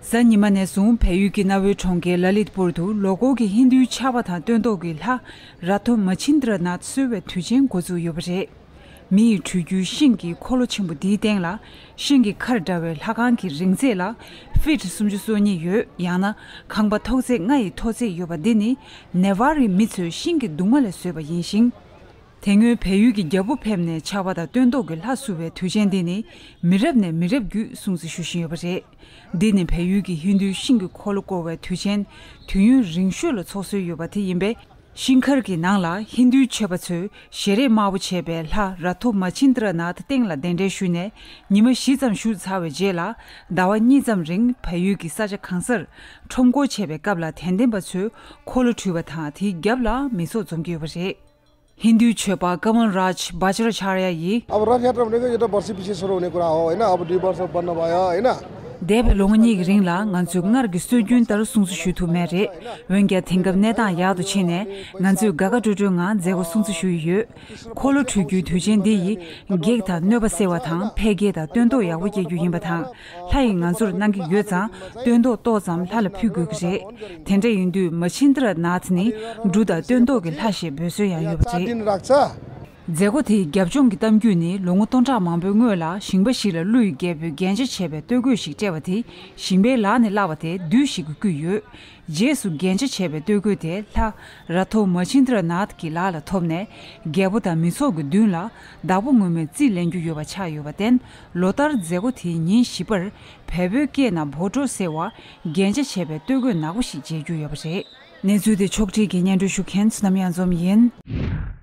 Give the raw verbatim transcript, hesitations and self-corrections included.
གཟའ་ཉི་མ་ནས་བཟུང་བལ་ཡུལ་གྱི་གནའ་བོའི་གྲོང་ཁྱེར་ལ་ལིད་པུར་དུ་ལོ་འཁོར་གྱི་ཧིན་རྡུའི་ཆར་པ་དང་སྟོན་ཐོག་གི་ལྷ་ར་ཐོ་མ་ཆིན་དྲ་ནཱཐ་གསོལ་བའི་དུས་ཆེན་འགོ་བཙུགས་ཡོད་པ་རེད། མི་ཡི་སྤྲུལ་རྒྱུའི་ཤིང་གི་འཁོར་ལོ་ཆེན་པོ་འདིའི་སྟེང་ལ། ཤིང་གི་མཁར་འདྲ་བའི་ལྷ་ཁང་གི་རིང་ཚད་ལ་ཕིཊ་སུམ་ཅུ་སོ་གཉིས་ཡོད། ཡང་ན་ཁང་པ་ཐོག་ཚད་ལྔ་ཡི་མཐོ་ཚད་ཡོད་པ་འདི་ནི་ནེ་ཝར་རི་མི་ཚོས་ཤིང་གི་གདུང་མ་ལས་བཟོས་པ་ཡིན་ཞིང་། དེ་སྔོན་བལ་ཡུལ་གྱི་རྒྱལ་པོ་ཕེབས་ནས་ཆར་པ་དང་སྟོན་ཐོག་གི་ལྷ་བསུ་བའི་དུས་ཆེན་འདི་ནི་མི་རབས་ནས་མི་རབས་བརྒྱུད་སྲུང་བརྩི་ཞུ་བཞིན་ཡོད་པ་རེད། འདི་ནི་བལ་ཡུལ་གྱི་ཧིན་རྡུའི་ཤིང་གི་འཁོར་ལོ་བསྐོར་བའི་དུས་ཆེན་དུས་ཡུན་རིང་ཤོས་ལ་འཚོགས་སྲོལ་ཡོད་པ་དེ་ཡིན་པས། ཤིང་མཁར་གྱི་ནང་ལ་ཧིན་རྡུའི་ཆོས་པ་ཚོས་ཞལ་རས་དམར་པོ་བྱས་པའི་ལྷ་ར་ཐོ་མ་ཆིན་དྲ་ནཱཐ་སྟེང་ལ་གདན་འདྲེན་ཞུས་ནས་ཉི་མ་བཞི་ཙམ་བཞུགས་ཚར་བའི་རྗེས་ལ། ཟླ་བ་གཉིས་ཙམ་རིང་བལ་ཡུལ་གྱི་ས་ཆ་གང་སར་ཁྲོམ་སྐོར་བྱེད་པའི་སྐབས་ལ་དད་ལྡན་པ་ཚོས་འཁོར་ལོ་འཁྲུས་པ་དང་དེའི་རྒྱབ་ལ་མི་ཚོགས་འཛོམས་ཀྱི་ཡོད་པ་རེད། ཧིན་རྡུའི་ཆོས་པ་ཀ་མལ་རཱཇ་བྷ་ཇ་ར་ཆ་ར་ཡ་ཡིས། अब रथ यात्रा भनेको एउटा वर्ष पछि सुरु हुने कुरा हो, होइन? अब दुई वर्ष बन्द भयो, होइन? འདས་པའི་ལོ་ངོ་གཉིས་ཀྱི་རིང་ལ་ང་ཚོས་སྔར་གྱི་སྲོལ་རྒྱུན་ལྟར་སྲུང་བརྩི་ཞུ་ཐུབ་མེད་རེད། འོན་ཀྱང་དེང་སྐབས་གནས་སྟངས་ཡག་ཏུ་ཕྱིན་ནས་ང་ཚོས་དགའ་དགའ་སྤྲོ་སྤྲོའི་ངང་མཛད་སྒོ་སྲུང་བརྩི་ཞུ་ཡི་ཡོད། འཁོར་ལོ་འཁྲུས་རྒྱུའི་དུས་ཆེན་འདི་ཡིས་བགེགས་དང་གནོད་པ་སེལ་བ་དང་འཕེལ་རྒྱས་དང་སྟོན་ཐོག་ཡག་པོ་སྐྱེལ་རྒྱུ་ཡིན་པ་དང་། ལྷ་ཡིས་ང་ཚོར་གནང་གི་ཡོད་ཙང་སྟོན་ཐོག་ཏོག་ཙམ་ལྷ་ལ་ཕུལ་དགོས་ཀྱི་རེད། དེ་འདྲ་ཡིན་དུས་མ་ཆིན་དྲ་ནཱཐ་ནི་འབྲུ་དང་སྟོན་ཐོག་གི་ལྷ་ཞེས་འབོད་སྲོལ་ཡང་ཡོད་པ་རེད། चार दिन राख्छ। མཛད་སྒོ་དེའི་རྒྱབ་ལྗོངས་ཀྱི་གཏམ་རྒྱུད་ནི་ལོ་ངོ་སྟོང་ཕྲག་མང་པོའི་སྔོན་ལ་ཞིང་པ་ཞིག་ལ་ཀླུ་ཡི་རྒྱལ་པོས་རྒྱན་ཆ་བྱས་པའི་སྟོད་གོས་ཤིག་སྤྲད་པ་དེ་ཞིང་པའི་ལག་ནས་བརླགས་པ་དེ་བདུད་ཞིག་གིས་བརྐུས་ཡོད། རྗེས་སུ་རྒྱན་ཆ་བྱས་པའི་སྟོད་གོས་དེ་ལྷ་ར་ཐོ་མ་ཆིན་དྲ་ནཱཐ་ཀྱི་ལག་ལ་ཐོབ་ནས་རྒྱལ་པོ་དང་མི་ཚོགས་ཀྱི་མདུན་ལ་བདག་པོ་ངོ་མས་རྩིས་ལེན་རྒྱུ་ཡོད་པ་ཆགས་ཡོད་པར་བརྟེན། ལོ་ལྟར་མཛད་སྒོ་དེའི་ཉིན་བཞི་པར་བལ་པོའི་སྐད་ནང་བྷོ་ཊོ་ཟེར་བ་རྒྱན་ཆ་བྱས་པའི་སྟོད་གོས་ནག་པོ་ཞིག་མཇལ་རྒྱུ་ཡོད་པ་རེད། གནས་ཚུལ་དེ་ཕྱོགས་སྒྲིག་གིས་སྙན་སྒྲོན་ཞུ་མཁན་བསོད་ནམས་གཡང་འཛོམས་ཡིན།